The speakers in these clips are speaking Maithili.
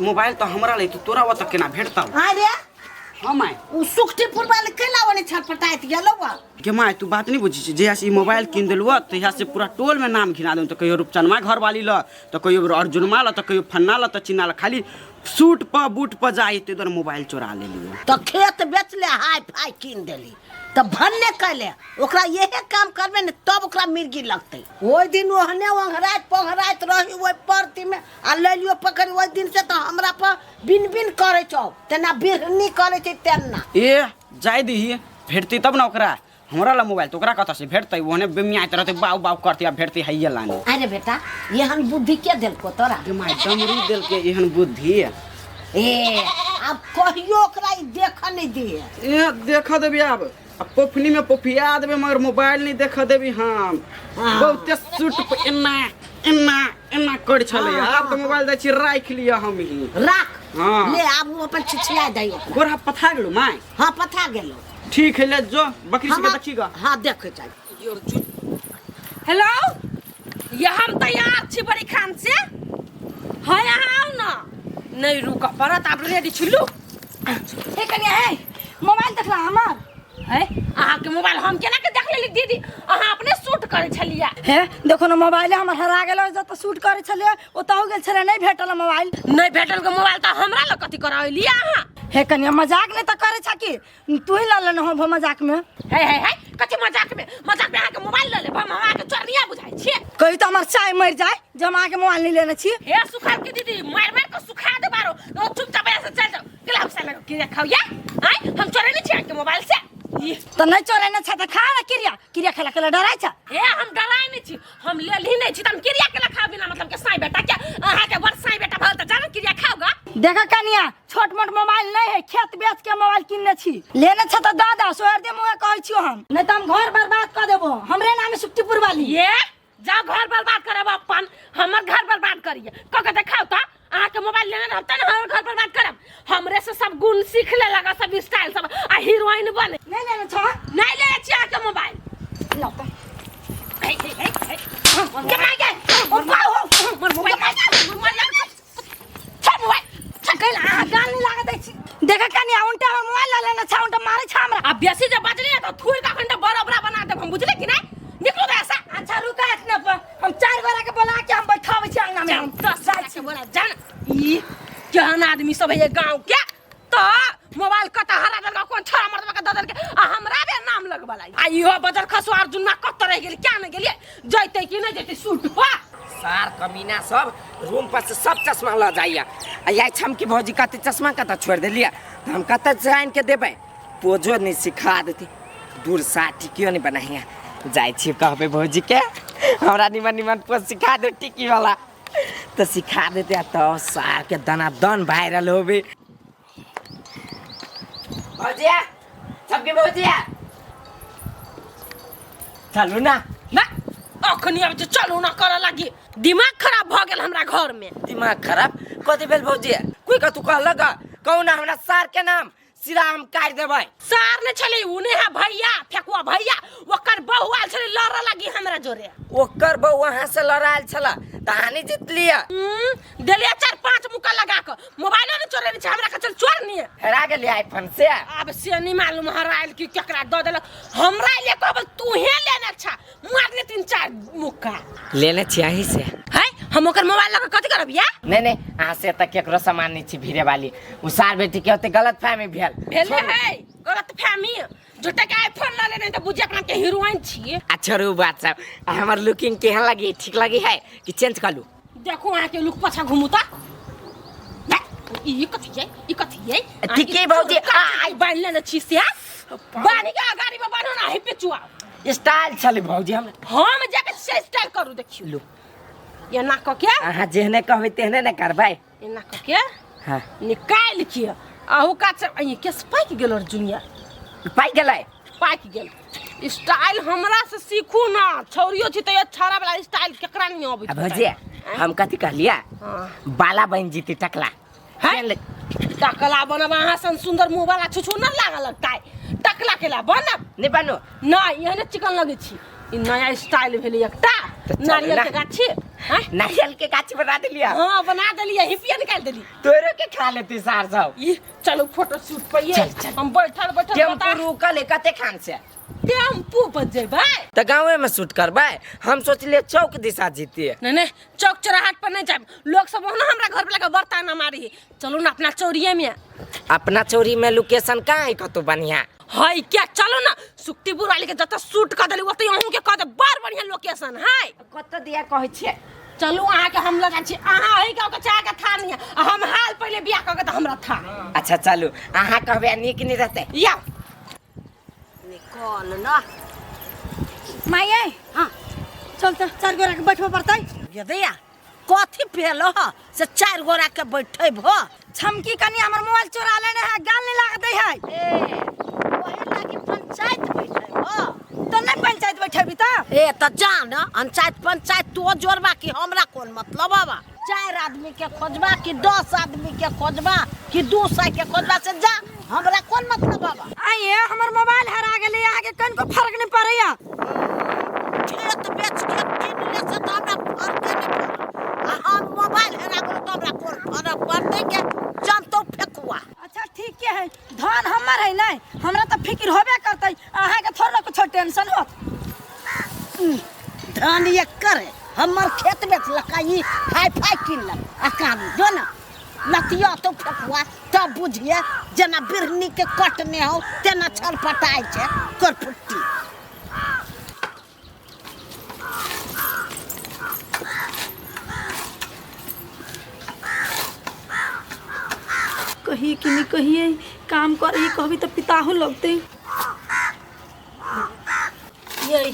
मोबाइल तऽ हमरा ले तऽ तोरा ओतऽ केना भेटतौ? अरे हाँ माय। उ सुखटीपुर वाले केला ओने छटपटाइत गेलौ आ। गे माय, तू बात नहीं बुझी छी। जहिया से ई मोबाइल कीन देलुआ तहिया से पूरा टोल में नाम घिना देलु। तो कहियो रूपचनमा घरवाली ल, तो कहियो अर्जुनमा ल, तो कहियो फन्ना ल, तो चिन्ना ल, खाली सूट पर बूट पर जाई ते दुआरे मोबाइल चोरा लेलियो। तो खेत बेचले हाई फाई कीन देली तो भन्ने कैले ओकरा यहे काम करबे ने तब ओकरा मिर्गी लगतै। ओहि दिन ओहने ओंघराइत पोंघराइत रही ओहि परती में आ ले लियो पकड़। ओहि दिन से तो हमरा पर बिन बिन करे छौ, तेना बिरहनी करे छै तेना। ए जाय दीही, भेटती तब ना ओकरा। हमरा ला मोबाइल तो ओकरा कतऽ से भेटतै? ओहने बेमियाइत रहतै, बाउ बाउ करतै आ भेटतै हैये लाने। अरे बेटा, एहन बुद्धि के देलको तोरा? गे माय, डमरू देलकै एहन बुद्धि। ए आब कहियो ओकरा ई देखऽ नहि दिहे। ए देखऽ देबी आब, आ पोफनी में पोफिया देबे, मगर मोबाइल नहीं देखऽ देबी हम। हाँ। बहुते सूट पे एना एना एना कर छलै। हाँ, आब तऽ मोबाइल दै छी, राखि लिअ हम ही। राख। हाँ। ले आब ओ अपन छिछिया दै ओकरा। गोरा पथा गेलो माय? हाँ पथा गेलो। ठीक है, ले जो बकरी सबके देखी गा। हाँ देखे चाही। हेलो, ये हम तैयार छी बड़ी खान से। हाँ यहाँ आउ ना, नहीं रुक पड़त, आब रेडी छी लू। हे कनिया, हे मोबाइल देखला हमर? है अहाँ के मोबाइल हम केना के देख लेली दीदी? अहाँ अपने शूट करे छलियै। हे देखो ना, मोबाइल हमर हरा गेल। जत शूट करे छलियै ओतहु गेल छलै, नहीं भेटल मोबाइल। नहीं भेटल के मोबाइल त हमरा लग कथी करावलियै अहाँ? हे कनिया, मजाक नहीं त करे छ कि तू ही ल लेने हो मजाक में? हे हे हे, कथी मजाक में? मजाक में अहाँ के मोबाइल ल लेब हम? अहाँ के चोरनिया बुझाइ छियै? कही तो हमर चाय मर जाए जब अहाँ के मोबाइल नहीं लेने छी। हे सुखार के दीदी, मार मार के सुखा दे बारो। तो चुपचाप ऐसे चल जाओ, गेला उसा लगा के खाओ या। आय हम चोरे नहीं छी अहाँ के मोबाइल से। ई त नहीं चोरे ने छ त खा ना क्रिया। क्रिया खेला खेला डराइ छ? हे हम डराइ नहीं छी, हम लेली नहीं छी त हम क्रिया के खाओ बिना मतलब के साई बेटा के। अहाँ के बड़ साई बेटा भल त जानो क्रिया खाओ गा। देखा कनिया, छोट मोट मोबाइल नहीं है, खेत बेच के मोबाइल किनने छी। लेने छ त दादा सोहर दे मुहे कहै छियो हम, नहीं त हम घर बर्बाद क देबो। हमरे नाम है सुक्तिपुर वाली। ये जाओ घर बर्बाद करब अपन, हमर घर बर्बाद करिए क के देखाओ त। अहाँ के मोबाइल लेने रहब त हमर घर बर्बाद करब। हमरे से सब गुण सीख ले लगा, सब स्टाइल सब, आ हीरोइन बने। नहीं लेने छ? नहीं लेने छी अहाँ के मोबाइल। लो त। हे हे हे हे, के मार के ओ बाऊ हो मोर मोबाइल, मोबाइल छोड़, मोबाइल छोड़। कैला अहाँ गाल नहीं लागत अछि? देखा कनिया, उनटा हमर मोबाइल ल लेने छ, उनटा मारै छ हमरा। अब बेसी जे बजली ना तो थूर का खंडा बरोबरा बना देब हम, बुझले कि नहीं? निकलो दे ऐसा। अच्छा रुका एतना पर, हम चार गोरा के बोला के हम बैठाबै छी अंगना में। हम 10 जाइ छी बोला जान। ई केहन आदमी सब है गांव के? तो मोबाइल कत हरा देलक, कोन छोरा मर्दबा के दऽ देलकै आ हमरा बे नाम लगबला। आ इहो बजर खसु अर्जुन कत रहि गेल, क्या ने गेलियै, जैतै कि नहि जैतै सूट पर। सार कमीना सब रूम पर से सब चश्मा ल जाइया। आ याई छम कि भौजी कते चश्मा कतऽ छोड़ि देलियै, तऽ हम कतऽ से आनि के देबै? पोजो नहीं सिखा देती, दूर सा टिकियो नहीं बनाइया। जाइ छी कहबै भौजी के, हमरा निमन निमन पोज सिखा दे टिकी वाला, तऽ सिखा देते आ तऽ सार के दना दन वायरल होबे। भौजिया, सबके भौजिया चलू ना। ना अखनी अब जे चलू ना करऽ लागी, दिमाग खराब भऽ गेल हमरा घर में। दिमाग खराब कथी भेल भौजी? कोई कतू कहलक? कहू ना हमरा सार के नाम, सिरा हम काटि देबै। सार ने छलै उ ने है भैया, फेकुआ भैया, ओकर बहू आयल छलै लड़ऽ लागी हमरा जोरे। ओकर बहू अहाँ से लड़ायल छला तऽ अहाँ नहि जितलियै? देलियै 4-5 मुक्का लगा कऽ। मोबाइलो ने चोरेने छै हमरा, के चल चोर नहीं हेरा गेली आईफोन से। आब से नहीं मालूम हरायल कि केकरा दऽ देलक। हमरा ले कहब तू हे लेने छा, मारने 3-4 मुक्का। लेने छी अहीं से। है हम ओकर मोबाइल लऽ कऽ कथी करब या? नहीं नहीं, अहाँ से तऽ केकरो सामान नहीं छी भिड़े वाली। उ सार बेटी के होते गलत फहमी भेल। भेले है गलत फहमी, झूठे के आईफोन लऽ लेने तऽ बुझे अपना के हीरोइन छी। आ छोड़ू बात सब, आ हमर लुकिंग केहन लगी? ठीक लगी है कि चेंज कर लू? देखो अहाँ के लुक पाछा घुमू त। ई कथी है? ई कथी है? ठीक है भौजी, आई बान्हि लेने छी से बान्हि के गाड़ी में बान्हो ना, हे पेचुआ स्टाइल छलै भौजी हम। हम जाके से स्टाइल करू देखियो। लू। एना क के अहाँ जेहने कहबै तेहने ने करबै। एना क के हाँ। निकालि के अहू कात से ई केस पाकि गेल अर्जुनिया। पाकि गेलै? पाकि गेल। स्टाइल हमरा से सीखू ना, छौरियो छी तऽ छौड़ा वाला स्टाइल केकरा नहीं अबै आ भौजी, हम कथी कहलियै? हाँ। बाला बनि जीती टकला। है? टकला बनब अहाँ सन सुंदर मुँह वाला छुछु न लागल लगतै, टकला केला बनब? नहि बनू। नहि, एहने चिकन लगै छी। ई नया स्टाइल भेलै एकटा तऽ चलू नारियल ना। के गाछी। आँय? नारियल के गाछ बना देलिया। हाँ बना देलियै, हिपिया निकालि देली। तोरो के खा लेती सार सब। ई चलू फोटो शूट पर ये। चल, चल। हम बैठल बैठल टेम्पू बता रुकल है कते खान से? टेम्पू पर जेबै। तऽ गाँवे में शूट करबै, हम सोचलियै चौक दिशा जीतिए। नहीं नहीं, चौक चौराहाट पर नहीं जाब, लोग सब ओहना हमरा घर पर लगा बर्ता ना मारी। चलू ना अपना चौरिये में। अपना चौरी में लोकेशन कहाँ है कतौ बढ़िया? है क्या, चलो ना सुक्तिपुर वाली के जतऽ शूट कर देली ओतऽ अहूँ के कह दे, बड़ बढ़िया लोकेशन है। कतऽ दिया कहै छियै? चलू अहाँ के हम लगा छी, अहाँ एहि गाँव के चाह के था नहीं है, आ हम हाल पहले बियाह कऽ के तऽ हमरा था। अच्छा चलू, अहाँ कहबै नीक नहीं रहतै। या निकल ना माये। हाँ। चल तऽ चारि गोरा के बैठबऽ पड़तै। ये दैया कथी भेल ह से चारि गोरा के बैठेब ह? छमकी कनी हमर मोबाइल चोरा लेने है, गाल नहीं लाग दै है। ए ओही लागी पंचायत बैठेब ह? तऽ नहीं पंचायत बैठेबी तऽ? ए तऽ जा न पंचायत पंचायत तो जोड़बा कि हमरा कोन मतलब हवा? 4 आदमी के खोजबा कि 10 आदमी के खोजबा कि 200 के खोजबा, से जा हमरा कोन मतलब हवा? आइए हमर मोबाइल हरा गेलै, अहाँके कनिको फर्क नहीं पड़ैया। खेत बेच के कीन ले से तऽ हमरा फर्क नहीं पड़ल, आ हम मोबाइल हेरा गेल तऽ हमरा कोन फर्क पड़तै के जनतौ फेकुआ। अच्छा ठीक के है, धन हमर है नहीं, हमरा तऽ फिक्र होबे करतै, अहाँके थोड़ा ना कुछो टेंशन होत। धन एकर है, हमर खेत बेचलक ई हाई फाई किनलक, आ काम जो ना लतिया तो फेकुआ तब बुझिए जेना बिरनी के कटने हो तेना छरपटाइ छै करफुट्टी। कहिए कि नहीं कहिए, काम करे कहबी तऽ पिताहू लगतै। ये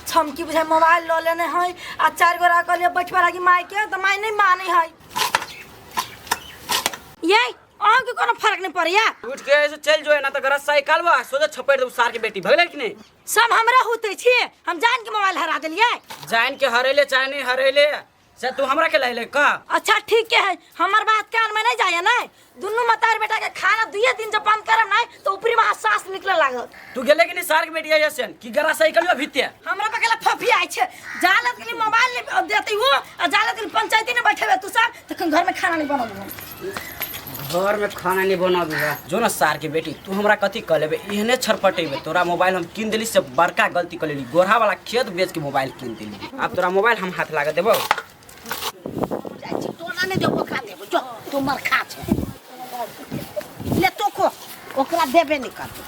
छमकी बुझाइ मोबाइल लऽ लेने है आ चारि गोरा कहलियै बैठबा लागी माय के तऽ माय नहीं मानै है। ये अहाँके कोनो फर्क नहीं पड़ैया? उठ के ऐसे चल जो है ना तो घर साइकिल बा सोझे छपेट देबू सार के बेटी, भगलै कि नहीं? सब हमरा होते छी, हम जान के मोबाइल हरा देलियै। जान के हरेले चाहे नहीं हरेले से तू हमरा के लैले का? अच्छा ठीक के है, हमर बात कान में नहीं जाए ना, दुनू मतार बेटा के खाना दुए दिन जब बंद करब नहीं तो ऊपरी में सांस निकले लागत। तू गेले कि नहीं सार के बेटी ऐसे कि गरा साइकिल में भीते? हमरा पकेला फफी आइ छै, जालत के लिए मोबाइल नहीं देती हो आ जालत के लिए पंचायती नहीं बैठेबे तू सब, तखन घर में खाना नहीं बनबू। घर में खाना नहीं बनाबू जो ना सार के बेटी, तू हमरा कथी कह लेबे, एहने छरपटेबे। तोरा मोबाइल हम कीन देली से बड़का गलती कर लेली, गोरहा वाला खेत बेच के मोबाइल कीन देली, अब तोरा मोबाइल हम हाथ लगा देबो। तोरा नहीं देबो, ओकरा देबो, जो तू मर खा छे ले तो को ओकरा देबे नहीं करबो,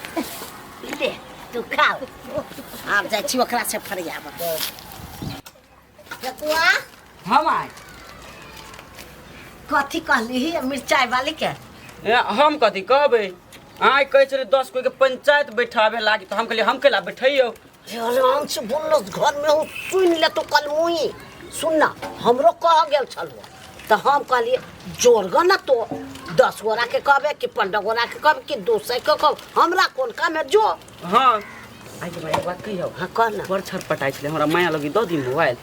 ले तू खाओ। आब जाइ छी ओकरा से फरियाब। फेकुआ। हाँ माय। कथी कहली मिरचाई वाली के? ए, हम कथी कहबै, आइ कहै छलै 10 कोई के पंचायत बैठाबे लागी तऽ हम कहलियै हम केला बैठैयौ। आराम से बोललस घर में हो सुन ले तो कल मुई सुन ना, हमरो कह गेल छलौ तऽ हम कहलियै जोड़ग ना तो 10 गोरा के कहबे कि 15 गोरा के कहबे कि 200 के कहब, हमरा कोन काम है जो। हाँ आइ के भाई एक बात कहियौ। हाँ कह ना। बड़ छटपटाइ छलै हमरा माया लगी दऽ दी मोबाइल।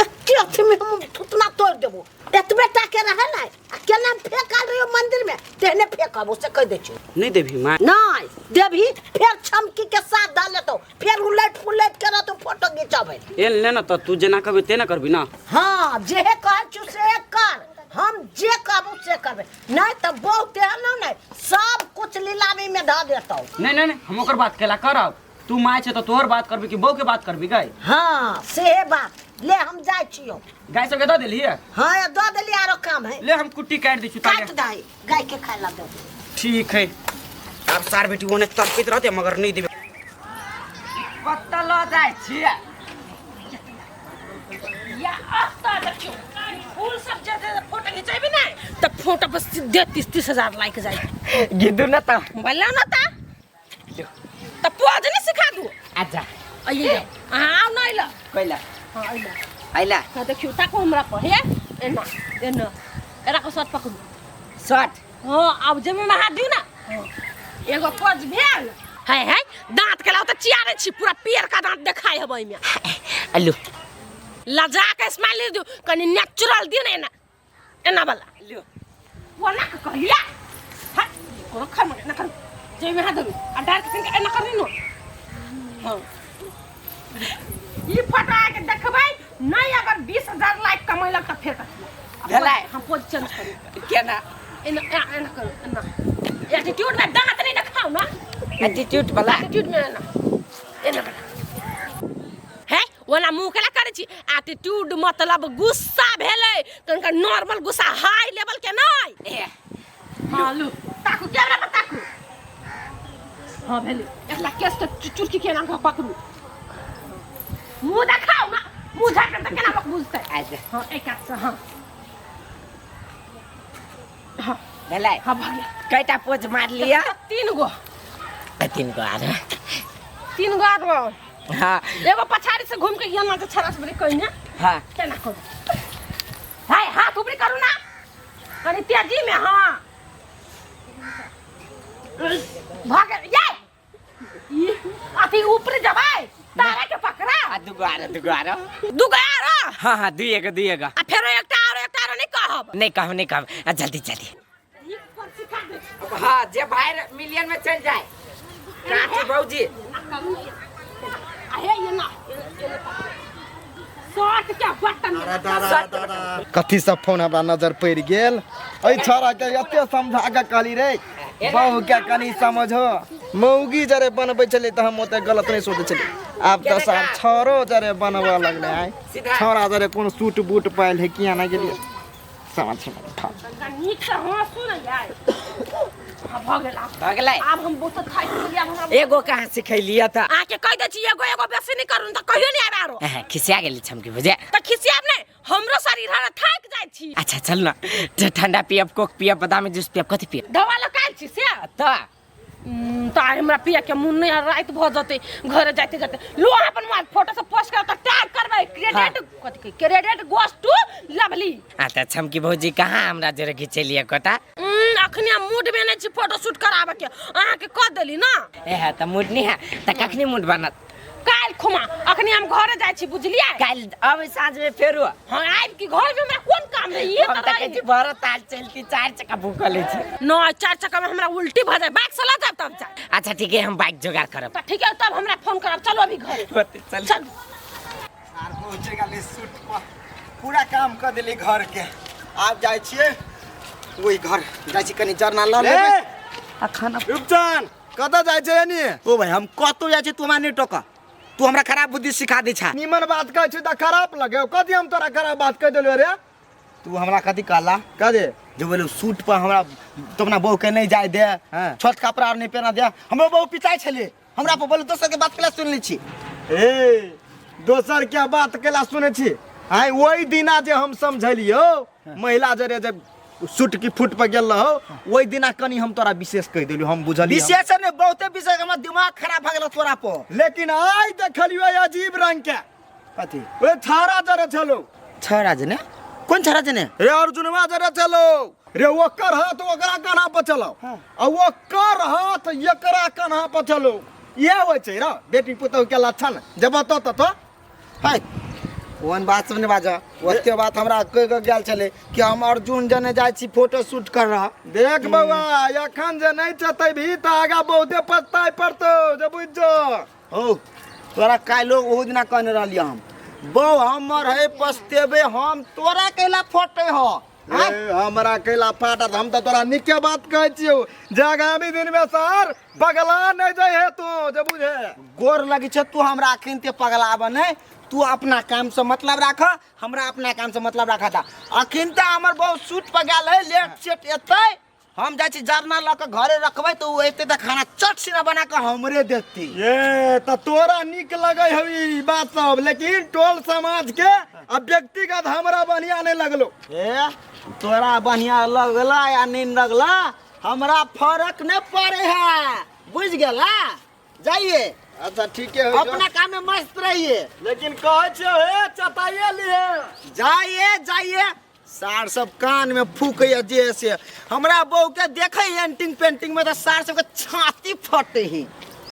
एके अथी में हम थुतना तोड़ देबो, एतबे टा के रहे ना आ केना फेंकल रहियो मंदिर में तेहने फेंकब, से कह दै छियौ। नहीं देबही माय? नहीं देबही, फेर छमकी के साथ धऽ लेतौ, फेर उलट पुलट के रहतौ फोटो घिचबै। ए ले ना तऽ तू जेना कहबी तेना करबी ना? हाँ जेहे कहै छियौ से कर, हम जे कहबौ से करबै, नहीं तऽ बहुत एहन हौ ने सब कुछ नीलामी में धऽ देतौ। नहीं नहीं नहीं, हम ओकर बात केला करब, तू my छे तऽ तोहर बात करबी कि बहू के बात करबी गई? हाँ सेहे बात, ले हम जाइ छियौ। गाय सबके दऽ देलियै? हाँ दऽ देलियै, आरो काम है। ले हम कुट्टी काटि दै छियौ। काटि दही, गाय के खाय ला दे। ठीक है, आब सार बेटी ओने तड़पैत रहतै मगर नहीं देबै। कतऽ लऽ जाइ छियै? या अस्ता देखियौ फूल सब जे फोटो घिचेबी ने तऽ फोटो पर सीधे 30-30 हजार लाइक जाइ। गिदू ना तऽ मोबाइल लाउ ना तऽ तऽ पोज नहीं सिखा दू। अच्छा आइए अहाँ आउ ना अइला। कैला? हाँ अइला। अइला। हाँ देखियौ ताकू हमरा पर हे एना एना एरा को शर्ट पकड़ू। शर्ट? हाँ आब जेबी में हाथ दियौ ना, एगो पोज भेल। है है दांत के लाउ तऽ चियारे छी, पूरा पेड़ का दांत देखाय हब एहिमे। अल्लू लजा के स्माइल दियौ, कनी नेचुरल दियौ ने एना एना वाला। लियो कोना के कहिया हां कोनो खर मगे ना करू, जेबी में हाथ धरू आ डार के संग एना करू नो। हां ई फोटो आके देखबै नहीं अगर 20,000 लाइक कमेलक तऽ फेर कथी? भेलै। हम पोज चेंज करू। केना? एना एना करू, एना एटीट्यूड में दांत नहीं देखाओ ना। एटीट्यूड वाला। एटीट्यूड में एना एना बना है, ओना मुँह केला करै छी। एटीट्यूड मतलब गुस्सा भेलै, तनिका नॉर्मल गुस्सा, हाई लेवल के नहीं। ए। हाँ लू, ताकू कैमरा पर ताकू। हाँ भेलै, एकला केस के चुटकी केना के पकड़ू, मुँह देखाओ ना, मुँह झाँक के केना लोक बुझतै। अच्छा। हाँ एक हाथ से। हाँ हाँ। भेलै। हाँ भऽ गेल। कयटा पोज मार लिया? 3 गो। 3 गो आर। 3 गो आर। हाँ। एगो पछाड़ी से घूम के यहाँ के छड़ा से कहिने। हाँ। केना करू? हाय हाथ ऊपरी करू ना कनी तेजी में। हाँ भऽ गेल। ये ई अथी ऊपर जबै तारा के पकड़ा। आ 2 गो आर, 2 गो आर। 2 गो आर। हाँ हाँ, 2 गो 2 गो। आ फेरो एकटा आरो, एकटा आरो नहीं कहब। नहीं कहब, नहीं कहब। आ जल्दी जल्दी। नीक पर सिखा दे। हाँ जे भाई मिलियन में चल जाए। काटी भौजी। अहे ये ना शर्ट के बटन। कथी सब फोन हमरा नजर पड़ि गेल। एहि छौड़ा के एते समझा के कहली रे बहू के कनी समझो, मौगी जरे बनबै छलै तऽ हम ओते गलत नहि सोचै छलियै। आब तऽ सार छौड़ो जरे बनबऽ लगलै। आइ छौड़ा जरे कोन सूट बूट पायल है किया नहि गेलियै समझ में। नीक से हँसू ने यार। हाँ, भऽ गेल आब। भऽ गेलै। आब हम बहुत थाकि गेलियै, आब हमरा एगो कहाँ सिखैलियै तऽ? अहाँके कहि दै छी एगो एगो बेसी नहि करू तऽ कहियो नहि आबे आरो। खिसिया गेली छमकी बुझे। तऽ खिसियाब नहि, हमरो शरीर हरा थाकि जाइ छी। अच्छा चल ना, ठंडा पियब, कोक पियब, बादामी जूस पियब, कथी पियब? दवा लऽ छी से तऽ तऽ आइ हमरा पिया के मोन नहि, राति भऽ जेतै घरे जाइते जाइते। लो अहाँ अपन मोबाइल फोटो सब पोस्ट करब तऽ टैग करबै क्रेडिट, कथी कहै, क्रेडिट गोस टू लवली। आ तऽ छमकी भौजी कहाँ हमरा जोरे घिचेलियै कोटा? अखनी हम मूड में नहि छी फोटो शूट कराबऽ के, अहाँके कऽ देली ना। ए है तऽ मूड नहि है तऽ कखनी मूड बनत? काल्हि खुमा, अखनी हम घरे जाइ छी बुझलियै। काल्हि अबै साँझ में फेरो। हाँ आबि कि घर में हमरा कोन काम रहै? ई हम तऽ तऽ कहै रहै। छी भरत ताल चलती 4 चक्का भूखल छी। नहि 4 चक्का में हमरा उल्टी भऽ जाय, बाइक से लऽ जायब तब जायब। अच्छा ठीक है, हम बाइक जोगाड़ करब। तऽ ठीक है, तब हमरा फोन करब। चलो अभी घरे। होते, चल। चल। आर पहुँचे गेलै सूट पर, पूरा काम कऽ देली घर के। आब जाइ छियै ओहि घर जाइ छी, कनी जरना लऽ लेबै। आ खाना। रूपचन कतऽ जाइ छै एनी? ओ भाई हम कतौ जाइ छी तू हमरा नहि टोक, तू हमरा खराब बुद्धि सिखा दै छा। निमन बात कहै छी तऽ खराब लगे, कथी हम तोरा खराब बात कहि देलियौ रे? तू हमरा कथी कहला? कथी? जे बोलू सूट पर हमरा तो अपना बहू के नहीं जाय दे, हाँ। छोट कपड़ा आर नहीं पहना दे। हमरो बहू पिताई छलै हमरा पर, बोलू दोसर के बात केला सुन लै छी। ए दोसर के बात केला सुनै छी? आइ ओहि दिना जे हम समझलियौ महिला जरे जे सूट की फुट पर गेल रहो, ओहि दिना कनी हम तोरा विशेष कहि देलियौ, हम बुझलियै। विशेष ने बहुते विशेष, हमर दिमाग खराब भऽ गेल तोरा पर। लेकिन आइ देखलियौ अजीब रंग के। कथी? ओए छाड़ा जरे छलो। छाड़ा जने? कोन छाड़ा जने? रे अर्जुनवा जरे छलो रे, ओकर हाथ ओकरा कान्हा पर चलो आ ओकर हाथ एकरा कान्हा पर चलो। इएह होइ छै रे बेटी पुतहु के लक्षण, जे बतो ततो। हाय ओहन बात सब नहि बाजऽ, ओते बात हमरा कहि कऽ गेल छलै कि हम अर्जुन जने जाइ छी फोटो शूट कर रहा। देख बौआ, एखन जे नहि चतेबही तऽ आगा बहुते पछताए पड़तौ, जे बुझि जो। हौ तोरा काल्हि ओहो दिना कहने रहलियै हम, बौ हमर है पछतेबे हम, तोरा कैला फटे ह? ए, हमरा कैला फाटत? हम तऽ तोरा नीके बात कहै छियौ जे आगामी दिन में सर पगला नहि जाइ है तू, जे बुझे। गोर लगै छै तू हमरा अखन ते पगलाब नहि, तू अपना काम से मतलब राख, हमरा अपना काम से मतलब राख। ता अखन तऽ हमर बहुत सूट पर गेल है, लेट सेट एतै, हम जाइ छी जरना लऽ कऽ घरे रखबै तऽ ओ एतै तऽ खाना चट सिना बना कऽ हमरे देतै। ए तऽ तोरा नीक लगै हौ ई बात सब, लेकिन टोल समाज के आ व्यक्तिगत हमरा बढ़िया नहीं लगलो। ए तोरा बढ़िया लगला या नहीं लगला हमरा फर्क नहीं पड़े है, बुझ गेला? जाइए। अच्छा ठीक है, अपना काम में मस्त रहिए। लेकिन कहै छियौ हे चताइए लिए। जाइए जाइए, सार सब कान में फूकैया जे से हमरा बहू के देखे एंटिंग पेंटिंग में तऽ सार सबके छाती फटे ही।